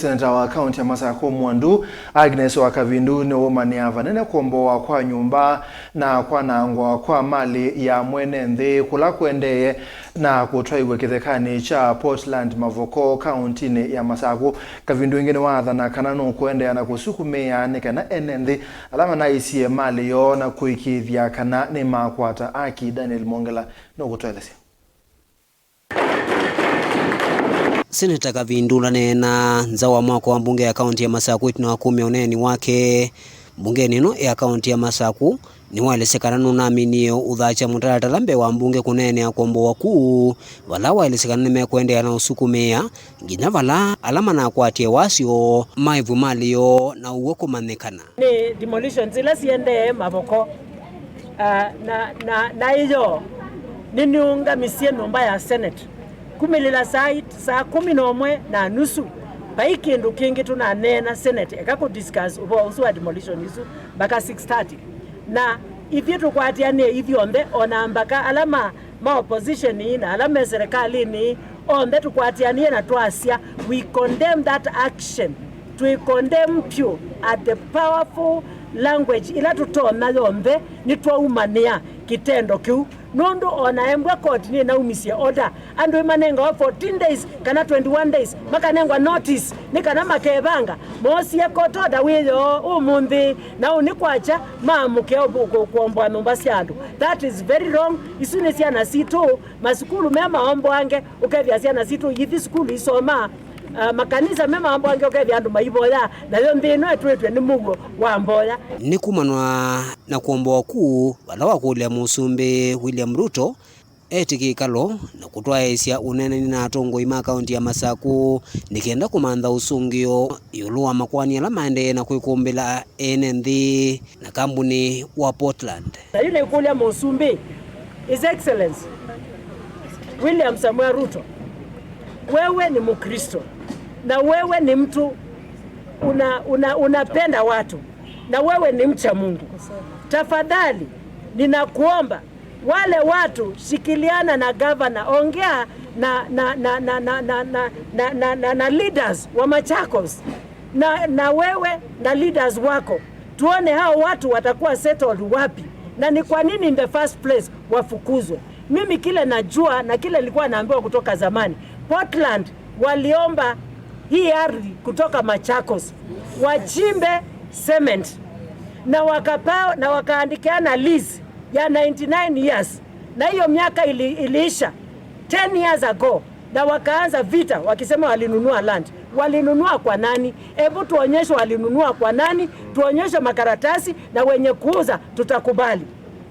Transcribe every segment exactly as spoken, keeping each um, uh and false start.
Seneta wa kaunti ya Masakũ Mwandu, Agnes wa Kavindu, nĩwaumanĩa vanene kũomboa kwa nyũmba na kwanangwa kwa malĩ ya mwene nthĩ kũla kũendee na kũtwaiw'a kĩthekanĩ kya Portland Mavoko, kauntinĩ ya Masakũ. Kavindu ĩngĩ nĩwaathana kana nũkũendeea na kũsukumĩa nĩ kana ene nthĩ ala manaisye malĩ yoo na kũĩkĩĩthya kana nĩmakwata aki. Daniel Mwongela nũkũtũelesya. Seneta Kavindu ũlaneenaa nza wa mwako wa mbunge ya kaunti ya Masakũ ĩtina wa kumya ũneeni wake mbungenĩ ĩno ya kaunti ya Masakũ, nĩwaelesya kana nũnaminie ũthakya mũtalatala mbee wa mbunge kũneenea kũomboa kũu, vala waelesya kana nĩmekũendeea na ũsukumĩa nginya vala ala manakwatie wasyo maĩvw'e malĩ yoo na ũw'o kũmanyĩkana. Nĩ demolitions ila siendee Mavoko, ah, na, na, na ĩyo nĩnĩũngamisye nyũmba ya Senate kumĩlĩla saa it-, saa kũmi na ũmwe na nusu. Vai kĩndũ kĩngĩ tũnaneena Senate, eka kũ discuss ũvoo ũsu wa demolition isu mpaka six thirty. Na ithyĩ tũkwatĩanĩe ithyonthe, ona mbaka ala ma, ma opposition na ala me serikalini, onthe tũkwatĩanĩe na twasya, we condemn that action. Twĩ condemn vyũ at the powerful language ila tũtonya yonthe, nĩtwaumanĩa kĩtendo kĩu. Nũndũ ona embwa koti nĩnaumisye order, andũ ĩmanengawa fourteen days kana twenty-one days, makanengwa notice nĩ kana makevanga, moosie court order wĩoo ũmũnthĩ, na ũnĩ kwakya maamũke kũ-, kũ-, kũomboa nyũmba sya andũ. That is very wrong. Isu nĩ syana sitũ, masukulu me maomboange, ũkethĩa syana sitũ ithi sukulu isoma, ah, makanisa me maomboange, ũkethĩa andũ maivoya, nayo nthĩ ĩno ĩtwĩtwe nĩ mũuo wa mboya. Nĩ kumanwa na kũomboa kũu, vala wakũlya Mũsumbĩ William Ruto etĩkĩlĩkalo na kũtwaĩĩsya ũneenani na atongoi ma kaunti ya Masakũ nĩ kenda kũmantha ũsũngĩo ĩũlũ wa makoani ala maendee na kwĩkũmbĩla ene nthĩ na kambuni wa Portland. Na yu nĩkũlya Mũsumbĩ, His Excellency William Samuel Ruto, wewe ni Mkristo na wewe ni mtu una, una, unapenda watu na wewe ni mcha Mungu. Tafadhali, ninakuomba, wale watu, shikiliana na gavana, ongea na, na, na leaders wa Machakos na, na wewe na leaders wako, tuone hao watu watakuwa settled wapi na ni kwa nini in the first place wafukuzwe. Mimi kile najua na kile nilikuwa naambiwa kutoka zamani, Portland waliomba hii ardhi kutoka Machakos wachimbe cement na wakapao, na wakaandikiana lease ya ninety-nine years, na hiyo miaka ili, iliisha ten years ago, na wakaanza vita wakisema walinunua land. Walinunua kwa nani? Hebu tuonyeshe walinunua kwa nani, tuonyeshe makaratasi, na wenye kuuza tutakubali.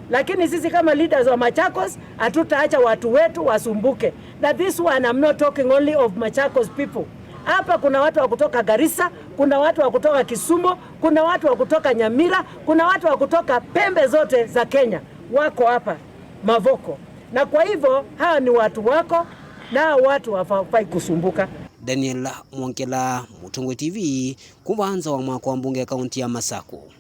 Lakini sisi kama leaders wa Machakos, hatutaacha watu wetu wasumbuke. Na this one, I'm not talking only of Machakos people. Hapa kuna watu wa kutoka Garissa, kuna watu wa kutoka Kisumu, kuna watu wa kutoka Nyamira, kuna watu wa kutoka pembe zote za Kenya wako hapa Mavoko. Na kwa hivyo, hawa ni watu wako, na hawa watu hawafai kusumbuka. Daniel Mwongela, Mũtongoi T V, kuma nza wa mwako wa mbunge ya kaunti ya Masakũ.